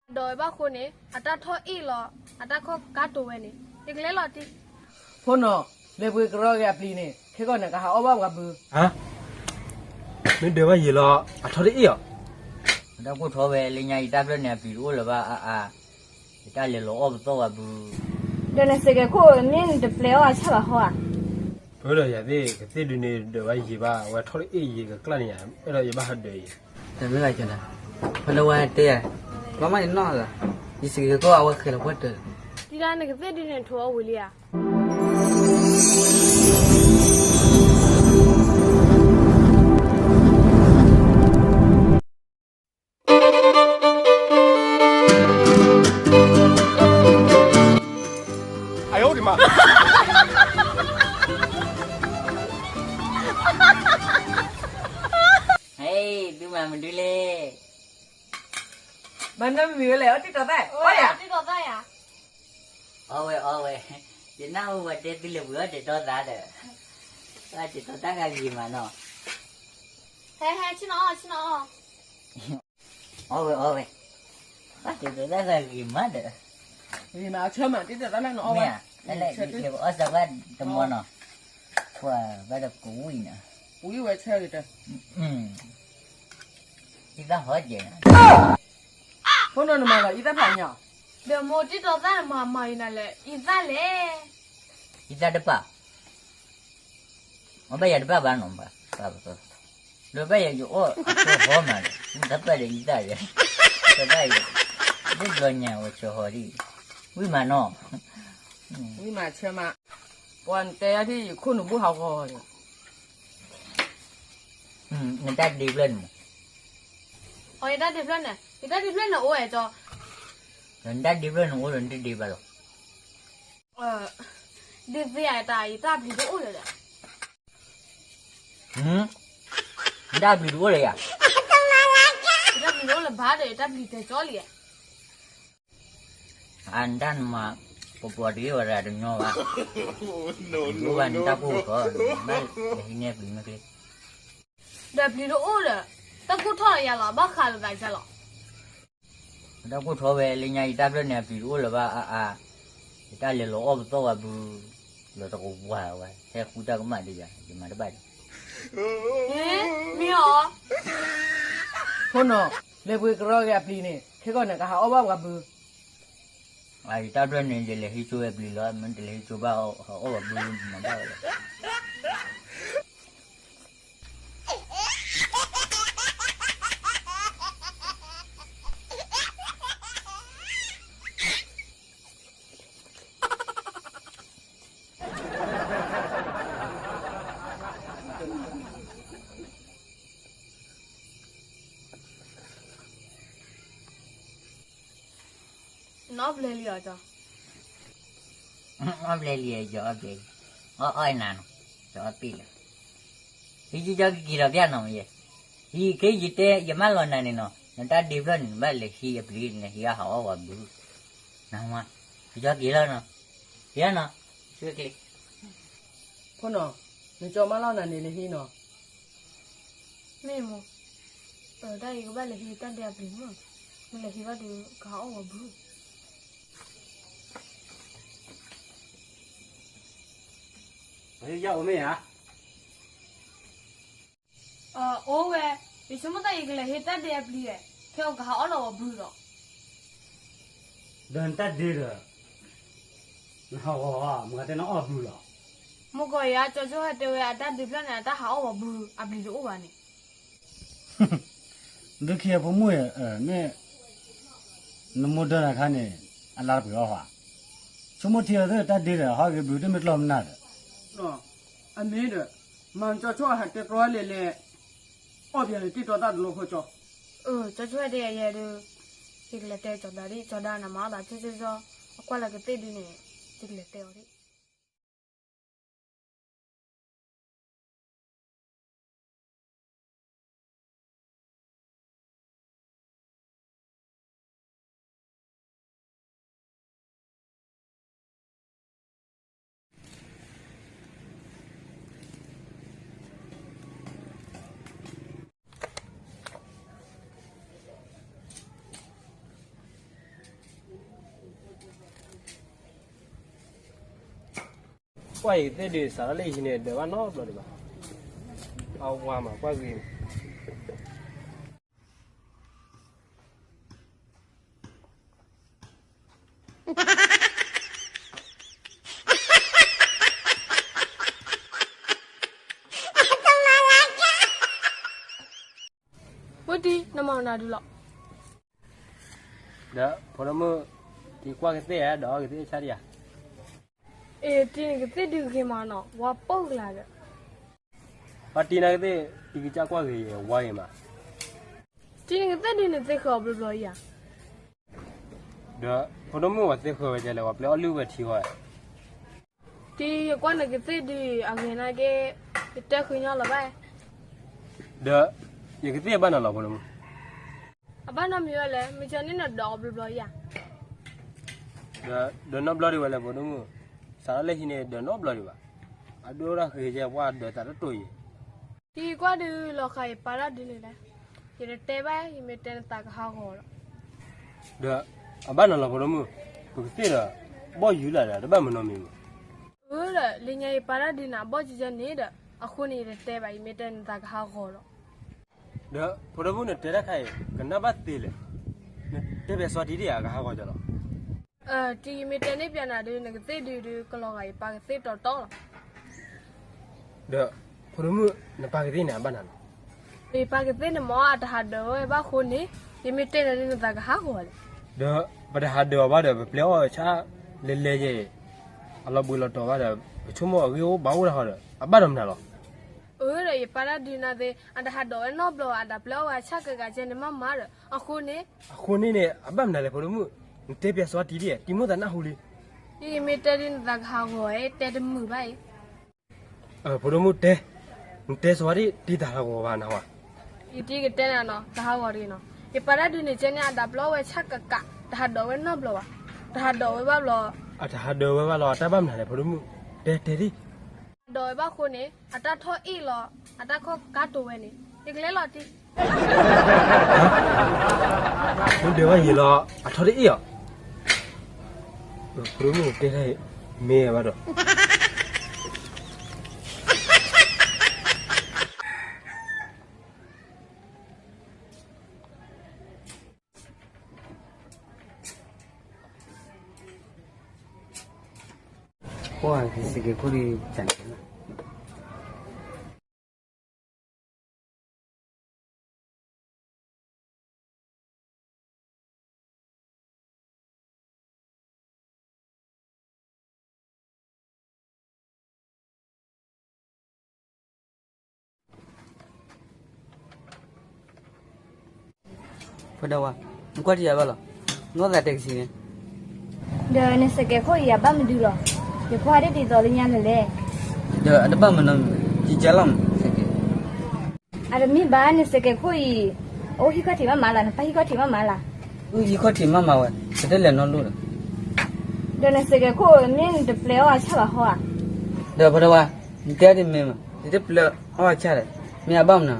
ဒီးဝဲဘၣ်ဃိန့ၣ် အတၢ်ထီၣ်အ့ၣ်လီၤ အတၢ်ခီၣ်ကါတိၤဝဲန့ၣ် ယကလဲၤလီၤတံၢ်. ဖိနီၤ, လဲၤပှ့ၤကရီက့ၤအပျံၤန့ၣ် ခဲကီၢ်န့ၣ် ကဟးအီၣ်ဘၣ်ပှၤဘု. မ့ၢ်ဒၢးဘၣ်ယံာ်လီၤ အထီၣ်တအ့ၣ်အီၤ. တၢ်ကိၢ်ထီၣ်ဝဲလၢညါ ယတၢ်ဖျၢၣ်န့ၣ် အပျံၤတအိၣ်လၢၤဘၣ်အါအါ, ယတၢ်လဲၤလီၤအီၣ်ပသီၣ်ပှၤဘု. ဒီးနစဲးကဲခိၣ် မ့ၢ်နတပျဲအီၣ်အဆၣ်ဘၣ်ဟီဧါ. ပဒီးယၤသ့ၣ် ကသ့ၣ်ဒုန့ၣ် ဒၢးဘၣ်ယံာ်ဘၣ် အဝဲထီၣ်တအ့ၣ်ယံာ်ကကျၣ်န့ၣ်ယါ အဲၣ်ဒိးယဘၣ်ဟးဒၢးယံာ်. တမ့ၢ်ဘၣ်ကၠီဒၣ်, ဖဲလၢဝဲတဲယၤ, ဘၣ်မ့ၢ်ယနီၢ်လၢ, ယစံးကဲခိၣ်အဝဲဃဲလီၤပှဲၤတၢၢ်. တံၤဒၣ်နကသ့ၣ်ဒုန့ၣ် ထိးအီၣ်ဝံၤလံဧါ. ဟဲ, သုမၤမနုၤလဲၣ်. ဘၣ်နီတမံၤဝဲလဲၣ်, အီၣ်တံၢ်တီၤသၣ်, အီၣ်ယၤ, တံၢ်တီၤသၣ်ယၤ. အီၣ်ဝဲအီၣ်ဝဲ, ယနၢ်ဟူဝဲတဲသုလၢပှၤအီၣ်တံၢ်တီၤသၣ်ဒီး, အီၣ်တံၢ်တီၤသၣ်ဂၤဂ့ၤမးနီၤ. ဟဲဟဲ ဆ့ၣ်နီၤအီၣ် ဆ့ၣ်နီၤအီၣ်. အီၣ်ဝဲအီၣ်ဝဲ, အီၣ်တံၢ်တီၤသၣ်ဂၤဂ့ၤမးဒီး, ဂ့ၤမး အဆၢမး တံၢ်တီၤသၣ်လၢနအီၣ်ဝဲ, မ့ၢ်လဲၣ်ယကအီၣ်စၢၤဘၣ်တမီနီၤ, ပှၤဘၣ်ဒီးကဝံၣ်နီၤ, ဝံၣ်ဝဲဆၢဂ့ၤတၢ်, ယသၣ်ဟီၣ်ကဲးနီၤ. ဖိနီၤနမၤလီၤ ယသၣ်ဖျါညါ, ဒီးမိၢ်တံၢ်တီၤသၣ်မၤမၤအံၤနၤလဲၣ် ယသၣ်လဲၣ်. ယသၣ်တပာ်, အဘၣ်ယၤတပာ်ဘၣ်နီၤ, ဒီးဘၣ်ယၤယအီၣ်အဆၢဟီၣ်မးဒီး တပာ်ဒီးယသၣ်လဲၣ်, တဘၣ်ယၤ, ဒ်ဘျီညါဝဲဆၢဟီၣ်ဒံး, ဝံၣ်မးနီၤ, ဝံၣ်မးဆၢမး, ပှၤနတဲယၤဒ်ယခိၣ်နူာ်ဘူၣ်ဟးဂီၤန့ၣ်, နတၢ်ဒ့ဖျၢၣ်န့ၣ်မး, အယတၢ်ဒ့ဖျၢၣ်န့ၣ် ယတၢ်ဒ့ဖျၢၣ်န့ၣ်အိၣ်ဝဲကၠီ, နတၢ်ဒ့ဖျၢၣ်န့ၣ်အိၣ်ဒီးနတဒ့ဘၣ်လီၤ. ဒ်သိးယတၢ် ယတၢ်ပျံၤတအိၣ်လၢၤဒီး, နတၢ်ပျံၤတအိၣ်လၢၤယၤ, ယတၢ်ပျံၤတအိၣ်လၢၤဘၣ်ဒီး ယတၢ်ပျံၤတဲကၠီလံ. အတၢ်နမၤ, ပပှၤတဂ့ၤဝဲဒၣ်တညီဘၣ်, ဒိၣ်ဘၣ်နတၢ်ကိၢ်ထီၣ်, ဘၣ်လဲၤဟံးန့ၢ်ပျံၤမ့ၢ်ကျဲ, ဒီးပျံၤတအိၣ်ဒီး, တၢ်ကိၢ်ထီၣ်လီၤယၤလီၤ ဘၣ်ဃးလိာ်သးကလီၤ. တၢ်ကိၢ်ထီၣ်ဝဲလၢညါ ယတၢ်ဖျၢၣ်န့ၣ် အပျံၤတအိၣ်လၢၤဘၣ်အါအါ, ယတၢ်လဲၤလီၤအီၣ်ပသီၣ်ဝဲဘု, လီၤတကဝၤဝဲ ဟဲဃုတၢ်ကမၣ်ဒံးယၤ ယမၤတဘၣ်ဒံး, မ့ၢ်အီၤ, ဖိနီၤ, လဲၤပှ့ၤကရီက့ၤအပျံၤန့ၣ် ခဲကီၢ်န့ၣ် ကဟးအီၣ်ဘၣ်ပှၤဘု. ယတၢ်ဖျၢၣ်န့ၣ် ယလဲၤဟံးကၠိဝဲပျံၤလီၤ, မ့ၢ်တလဲၤဟံးကၠိဘၣ်ဟးအီၣ်ဘၣ်ဘု မၤဘၣ်ဝဲလီၤ. နအီၣ်ဘျဲလံအီၤကၠီ, အီၣ်ဘျဲလံအီၤကၠီ, အီၣ်ဘျဲလံ, အီၣ်အီၣ်နၤနီၤ, ကၠီအီၣ်ပ့ၢ်လၢ, ဟံးကၠီက့ၤဒီးပျၢ်နီၤမ့ၢ်ယဲ, ဟံးက့ၤယတဲ ယမၢလီၤနၤန့ၣ်နီၤ, နတၢ်ဒ့ဖျၢၣ်န့ၣ် နဘၣ်လဲၤဟံးအပျံၤ နဟံးအဟးအီၣ်ဝဲဘု, နမါ, ကၠီက့ၤလီၤနီၤ, က့ၤလီၤနီၤ, ဆူကျ့ ဖိနီၤ, နကၠီမၢလီၤနၤန့ၣ် လဲၤဟံးနီၤ. မ့ၢ်မိၢ်, တၢ်အံၤကဘၣ်လဲၤဟံးတၢ်ဒဲအပျံၤမး, မ့ၢ်လဲၤဟံးဘၣ်ဒီး ကဟးအီၣ်ဝဲဘု. ယအိၣ်မ့ၢ်ဧါ. အိၣ်ဝဲ, ယဆိကမိၣ်သးယကလဲၤဟံးတၢ်ဒဲအပျံၤ, ခဲအံၤကဟးအီၣ်လီၤဝဲဘုလီၤ. ဒီးနတၢ်ဒ့ဒီး နဟးဂီၤဧါ, မ့ၢ်တဲနအီၣ်ဘုလီၤ. မ့ၢ်ကီးယၤ ကၠီကၠီဟဲတဲဝဲ အတၢ်ဒ့ဖျၢၣ်န့ၣ် အတၢ်ဟးအီၣ်ဝဲဘု အပျံၤတအိၣ်ဘၣ်န့ၣ်. ဒုးခံအဖိမုၣ်ဧၢ, မ့ၢ်နမိၢ်ဒၢနၤခါန့ၣ် အလါတပှဲၤအီၣ်ဧါ. ဆိကမိၣ်ထံအီၤသ့ၣ် တၢ်ဒ့ဒီး ဟးဂ့ၤဘုတမ့ၢ်ကျီၢ်မနၢ်ဒီး အမ့ၢ်ဒီး မ့ၢ်ကၠီကၠီဟဲတဲတြီလဲၤလဲၤ အီၣ်ပျံၤန့ၣ် တံၢ်တီၤသၣ်တလိၣ်ဃီကၠီ. အၢ ကၠီကၠီဟဲတဲယဲဒုး, ယကလဲၤတဲကၠီဒါဒ် ကၠီဒါနမၤအီၣ်သးကၠီကၠီကၠီ, အကွၢ်လၢကသ့ၣ်ဒုးန့ၣ် ယကလဲၤတဲအီၤဒ်. အ ကွၢ်ယကသ့ၣ်ဒုးစးထီၣ်လၢဟံးန့ၣ် ဒၢးဘၣ်နီတဘျီဒံးဘၣ်. အဝါမးကွၢ်ဂ့ၤန့ၣ် ဝဲတံၤ နမၤနၤဒုးလီၤ. ဒီးဖိဒိၣ်မုၣ်, တံၤကွၢ်ကသ့ၣ်ဧါ, ဒီးအီၣ်ကသ့ၣ်ဆါဒံးဧါ. အ့ တံၤနကသ့ၣ်ဒုးဂ့ၤမးနီၤ, ဝါပိၢ်ကလာ်ဒီး. ပှၤတံၤနကသ့ၣ်, တံၤကစၢ်ကွၢ်ဂ့ၤ ဝါဂ့ၤမး. တံၤနကသ့ၣ်ဒုးနသ့ဃၢၤအီၤဘျီဘျီဧါ. ဒီးဖိဒိၣ်မုၣ် ဝဲသ့ဃၢၤဝဲဒ်လဲၣ်, ဝဲပျဲအီၣ်လုၢ်ဝဲထံဃီဧါ. တံၤယကွၢ်နကသ့ၣ်ဒုးအဂ့ၤနာ်က့, ယတဲဃုာ်ညီလီၤဘၣ်. ဒီးယကသ့ၣ်အဘၣ်နၤလီၤဖိဒိၣ်မုၣ်. အဘၣ်နီတမံၤဝဲလဲၣ်, မ့ၢ်ကန့ၣ်နဒၢးအီၤဘျီဘျီဧါ. ဒီးဒၢးနီတဘျီဒံးဝဲလဲၣ်ဖိဒိၣ်မုၣ်, စးထီၣ်လၢဟံးန့ၣ်ဒၢးနီတဘျီဒံးဘၣ်. အဒိဒၣ်ဃ့ကဲပှၢ်ဒၢးတၢ်တတိာ်အံၤ. တံၤကွၢ်ဒုးလီၤဃာ်ယပၢ်တၢ်ဒုးန့ၣ်လဲၣ်, ယတတဲဘၣ်, ယမ့ၢ်တဲနသးကဟးဂီၤဒီး. ဒီးအဘၣ်နၤလီၤဖိဒိၣ်မုၣ်, ပကသ့ၣ်ဒီး ဘီၣ်ယူၤလၢ်ဒီး တဘၣ်မနုၤမံၤမး. အၢဒီး လၢညါယပၢ်တၢ်ဒုးန့ၣ် အဘီၣ်ကကဲန့ၣ်ဒီး, အဃိန့ၣ်ယတတဲဘၣ်, ယမ့ၢ်တဲနသးကဟးဂီၤဒီး. ဒီးဖိဒိၣ်မုၣ်နတဲတၢ်ခါအံၤ ကနၣ်ဘၣ်သ့လဲၣ်, နတဲပၠးစီၤတံၤဒံးဧါ, ကဟးဂီၤကလီၤ. တံၤမ့ၢ်တဲန့ၢ်ပၠးနၤဒုး နကသ့ၣ်ဒုးဒုး ကလီၤဂာ်ယပၢ်ကသ့ၣ်တီတီလီၤ. ဒီးဖိဒိၣ်မုၣ် နပၢ်ကသ့ၣ်န့ၣ် အဘၣ်နၤလီၤ. ယပၢ်ကသ့ၣ်န့ၣ်မ့ၢ် အတဟးဒၢးဝဲဘၣ်အဃိန့ၣ်, ယမ့ၢ်တဲနၤဒုး နသးကဟးဂီၤလဲၣ်. ဒီးပတဟးဒၢးအီၤဘၣ်ဒီး ပပျဲအီၣ်ဆၣ်လဲၤလဲၤယဲၢ်, အလီၤဘှံးလီၤတီၤဘၣ်ဒီး ပဆိကမိၣ်အဂ့ၢ်အိၣ်ဘၣ်အိၣ်တၢ်ဃီဒီး အဘၣ်ဒီးမနုၤလီၤ. အၢဒီး ယပၢ်တၢ်ဒုးနၤသ့ၣ် အတဟးဒၢးဝဲနီတဘျီဘၣ်, အတၢ်ပျဲအီၣ်ဝဲအဆၣ်ကကးကဲန့ၣ်မးမးဒီး အဃိန့ၣ်. အဃိန့ၣ်န့ၣ် အဘၣ်မနုၤလဲၣ်ဖိဒိၣ်မုၣ်, နတဲပၠးစီၤတံၤဒံးဧါ, တံၤမိၣ်သးနၢ်ဟူလံ. ယမ့ၢ်တဲဒုး နသးကဟးဂီၤဧါ, တဲတမုာ်ဘၣ်အံၤ. ဖိဒိၣ်မုၣ်တဲ, နတဲစီၤဒံး တံၤသးဟးဂီၤဘၣ်နၤဝဲ. ယတံၤကတဲနၤနီၤ, သးဟးဂီၤတဂ့ၤနီၤ. ယပၢ်တၢ်ဒုးန့ၣ်ကဲန့ၣ် အတၢ်ပျဲအီၣ်ဝဲဆၣ်ကကး, တဟးဒၢးဝဲနီတဘျီဘၣ်, တဟးဒၢးဝဲဘၣ်ဘျီ. အတဟးဒၢးဝဲဘၣ်လီၤ, အတၢ်ဘၣ်မနုၤလဲၣ်ဖိဒိၣ်မုၣ်, တဲတဲဒံး. တဟးဒၢးဝဲဘၣ်အဃိန့ၣ် အတၢ်ထီၣ်အ့ၣ်လီၤ, အတၢ်ခီၣ်ကါတိၤဝဲန့ၣ် ယကလဲၤလီၤတံၤ. မ့ၢ်ဒၢးဝဲယံာ်လီၤ အထီၣ်တအ့ၣ်အီၤ. ဖိဒိၣ်မုၣ်တဲတၢ်အံၤ မ့ၢ်ဘၣ်ဒီး ပှၤစကဲးခိၣ်ဒံး ကနၣ် ဖိဒိၣ်ဝါ, နကွၢ်ထံယၤဘၣ်လီၤ, နကွၢ်သးတဲကဆံးန့ၣ်. ဒီးနစကဲးခိၣ်အံၤ အဘၣ်မနုၤလီၤ, ယကွၢ်ဒ်သိးလၢညါလဲၣ်လဲၣ်. ဒီးအတဘၣ်မနုၤ, ကကလီၤမးစကဲး. အတမ့ၢ်ဘၣ် နစကဲးခိၣ်အံၤ အိၣ်ဟံၣ်ခီၣ်ထံးမးမးလၢ်, နပၢ်ဟံၣ်ခီၣ်ထံးမးမးလၢ်. အိၣ်ဟံၣ်ခီၣ်ထံးမးမးဝဲ, ပတလဲၤနီတလိၣ်ဒီး. ဒီးနစကဲးခိၣ် မ့ၢ်နတပျဲအီၣ်အဆၣ်ဘၣ်ဟီဧါ. ဒီးဖိဒိၣ်ဝါ, နတဲဒ်မ့ၢ်မး, နတပျဲအီၣ်အဆၣ်ဒီး မ့ၢ်အဘၣ်မနုၤ.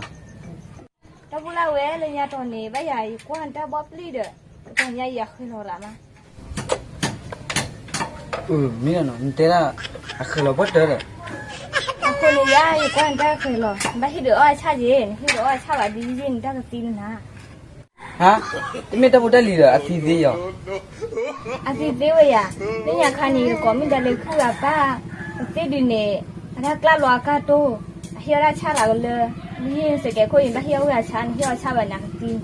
တၢ်ဘူလၢ်ဝဲလၢညါတီၤန့ၣ် ဘၣ်ယၤ ယကွၢ်နတၢ်ဘီပျံၢ်ဒီး တတီၤညါအံၤအဃဲၤလီၤရးမး. မ့ၢ်နီၤ, နတဲဒၣ် အဃဲၤလီၤပှဲၤတၢၢ်ဒီး. အဃိန့ၣ်ယၤ ယကွၢ်နတၢ်ဃဲၤလီၤ, နဘၣ်ဟ့ၣ်ဒုးအီၣ်အဆၣ်က့ၤ, နဟ့ၣ်ဒုးအီၣ်အဆၣ်ဘၣ်ဒ်ယဲၢ်န့ၣ် တၢ်ကသံနၤ. ဟါ, တမ့ၢ်တၢ်ဖိတၢ်လံၤဒီး အသံသ့ယီၤ. အသံသ့ဝဲယၤ, လၢညါခါန့ၣ် ယကိးမုၣ်ဒါလၢခုၣ်အပၢ်, အသ့ၣ်ဒုးန့ၣ် အတၢ်ကျၢ်လီၤအကါတိၢ်, အဟ့ၣ်အီၣ်တၢ်ဆၣ်လၢကလၢ, မ့ၢ်ယဲၢ်စကဲးခိၣ်အံၤ ဘၣ်ဟ့ၣ်အီၣ်ဝဲအဆၣ်, နဟ့ၣ်အီၣ်ဆၣ်ဘၣ်န့ၣ် အကသံနၤ.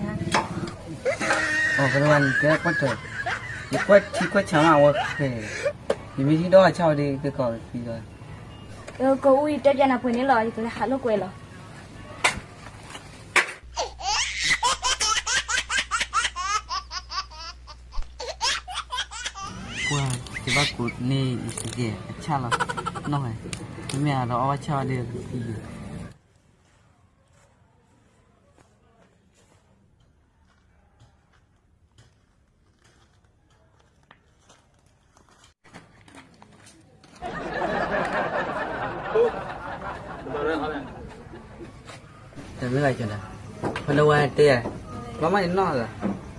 အိၣ်ဖိဒိၣ်ဝါန့ၣ်တဲကွၢ်တၢၢ်, ယကွၢ်ထံကွၢ်ဆးမးအဝဲဃဲၤ, ယမ့ၢ်ဟ့ၣ်ဒီးအီၣ်အဆၣ်ဝဲဒၣ် ကကီးကသံဒီး. ကအိၣ်အံၤတဲပျးနၤပှဲၤန့ၣ်လီၤ, ယကလဲၤဟးလိာ်ကွဲလီၤ. ပှၤကဘၣ်ကိးန့ၢ်ယစကဲးအဆၣ်လီၤ, နီၢ်ဝဲ, မ့မ့ၢ်အဒီးအီၣ်ဘၣ်ဆၣ်ဝဲဒၣ်ကသံယၤ. တမ့ၢ်ဘၣ်ကၠီၤဒၣ်, ဖိဒိၣ်ဝါတဲယၤ, ဘၣ်မးယနီၢ်လီၤ,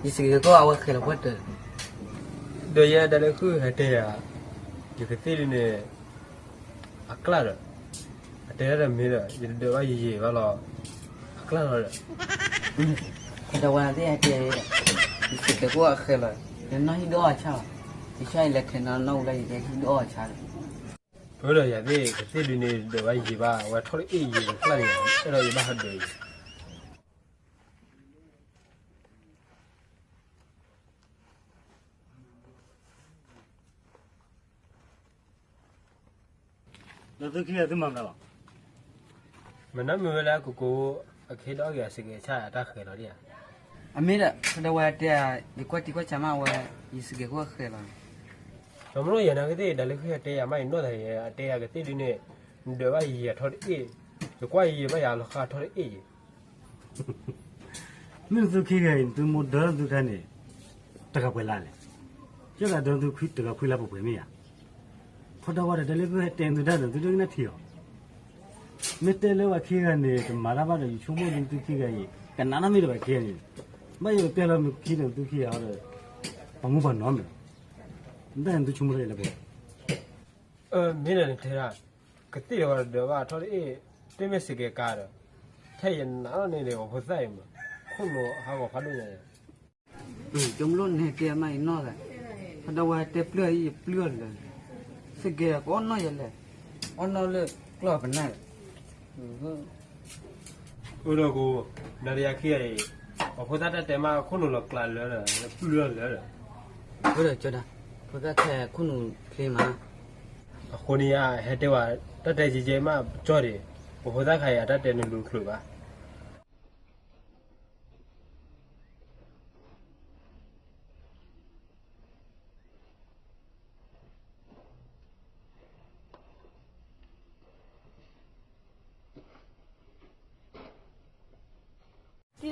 ယစကဲးခိၣ်အဝဲဃဲၤလီၤပှဲၤတၢၢ်. ဒီးယဲဒၣ်လၢခုၣ်ဟဲတဲယၤ, ယကသ့ၣ်ဒုးန့ၣ်, အကျၢ်ဒီး, အတဲဒၣ်ဒီးမ့ၢ်ဒီး ယတဒၢးဘၣ်ယယံာ်ဘၣ်လီၤ, အကျၢ်လီၤဒီး, တဝဲသ့ၣ်ဟဲတဲ, ယစံးကဲၤခိၣ်အဃဲၤလီၤ, ယနီၢ်ဟံၣ်ဒိၣ်အီၣ်ဆၣ်လီၤ, ယဆၣ်ယလဲၤချဲးနီၢ်နီၢ်ဝဲလၢယဟံၣ်ဒိၣ်အီၣ်ဆၣ်လီၤ, အဝဲဒီးယၤသ့ၣ် ကသ့ၣ်ဒုန့ၣ် ဒၢးဘၣ်ယံာ်ဘၣ် အဝဲထီၣ်တအ့ၣ်ယံာ်အကျၢ်န့ၣ် အဲၣ်ဒိးယဘၣ်ဟးဒၢးယံာ် ဒီးသုခံဂၤသုမၤမနုၤလီၤ, မနုၤမ့ၢ်ဝဲလၢအကကိး, အကဟ့ၣ်ဒီးအီၣ်က့ၤအစကဲၤဆၣ်အတၢ်ဃဲၤလီၤဒ်ဧါ, အမ့ၢ်ဒီး တဝဲတဲ, ယကွၢ်တံၢ်ကွၢ်ဆးမးဝဲ, ယစကဲၤခိၣ်အဃဲၤလီၤ, ဒီးမ့ၢ်ယဲန့ၣ်ကသ့ၣ် ဒၣ်လၢခံဂၤတဲယၤမး ယနီၢ်သးယဲ အတဲယၤကသ့ၣ်ဒုန့ၣ်, နဒၢးဘၣ်ယံာ်အထီၣ်တအ့ၣ်, ယကွၢ်ယံာ်ဘၣ်ယၤလီၤဃာ်ထီၣ်တအ့ၣ်ယံာ် မ့ၢ်သုခံဂၤအံၤ သုမိၢ်ဒၢသုခါန့ၣ်, တဂၤပှဲၤလါလဲၣ်, ကၢ်သးဒၢသုခွံတဂၤခွံလါပှဲၤပှဲၤမ့ၢ်ဧါ, ဖီတၢ်ဝါဒီးတဲလၢသုဟဲတဲသုတၢ်ဒီး သုတကနၣ်ထံၣ်အီၤ, မ့ၢ်တဲလၢပှၤခံဂၤန့ၣ် တမၤတၢ်ဘၣ်ဒီး ယဆိကမိၣ်ဒုသုခံဂၤအံၤ ကနၣ်နီတမံၤဒီးပှၤခံဂၤန့ၣ်, ဘၣ်ယိၣ်တဲလၢမ့ၢ်ခံဒီးသုခံဂၤဒီး, ပှၤမူပှၤနီၢ်မ့ၢ်, မ့ၢ်တၢ်န့ၣ်သုဆိကမိၣ်လၢယလဲၣ်ပှဲၤ မ့ၢ်ဒီးနတဲဒၣ်, ကသ့ၣ်ဒီးဝဲဒၢးဘၣ်ထီၣ်တအ့ၣ်, တမ့ၢ်စကဲၤကါဒီး, ထဲယနာ်လီၤန့ၣ်ဒီး ပှၤဖိသၣ်အံၤမး, ခိၣ်နူာ်ဟးဂီၤဖးဒိၣ်ညါ, ကၠိမ့ၢ်လိၣ်နဲတဲမးအံၤနီၢ်သး, ဖဒၣ်ဝဲတဲပျၢၢ်အံၤယပျၢၢ်လၢာ်, စကဲၤဒီးကအီၣ်နီၢ်ယဲလဲၣ်, အီၣ်နီၢ်လၢကျီၢ်ပနၢ် အိၣ်ဒီးက, နၤဒီးယၤခံဂၤအံၤ, ပှၤဖိသၣ်တၢ်တဲမးခိၣ်နူာ်လီၤကျးလၢာ်ဒီး ပျၢၢ်လၢာ်ဒီး, အိၣ်ဒီးကၠီဒၣ်, ဖိသၣ်ခဲခိၣ်နူာ်ချ့မး, အဃိန့ၣ်ယဟဲတဲဝဲ, တၢ်တဲကဲကဲမးကၠီဒံး, ပှၤဖိသၣ်ခါအံၤအတၢ်တဲနလူၤချုးဘၣ် တံၤ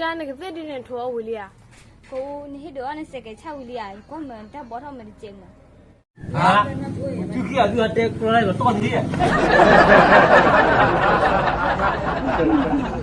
ဒါ နကသ့ၣ်ဒုန့ၣ်ထိးအီၣ်ဝံၤလံဧါ, ကအိၣ်နဟ့ၣ်ဒုးအီၣ်နစဲးကဲးဆၣ်ဝံၤလံဧါ, ယကွၢ်မၢနတၢ်ဘီထီၣ်မၢတကဲးမၢ, သုခံဂၤသုအတဲကျီလၢလီၤတီၢ်ဒံး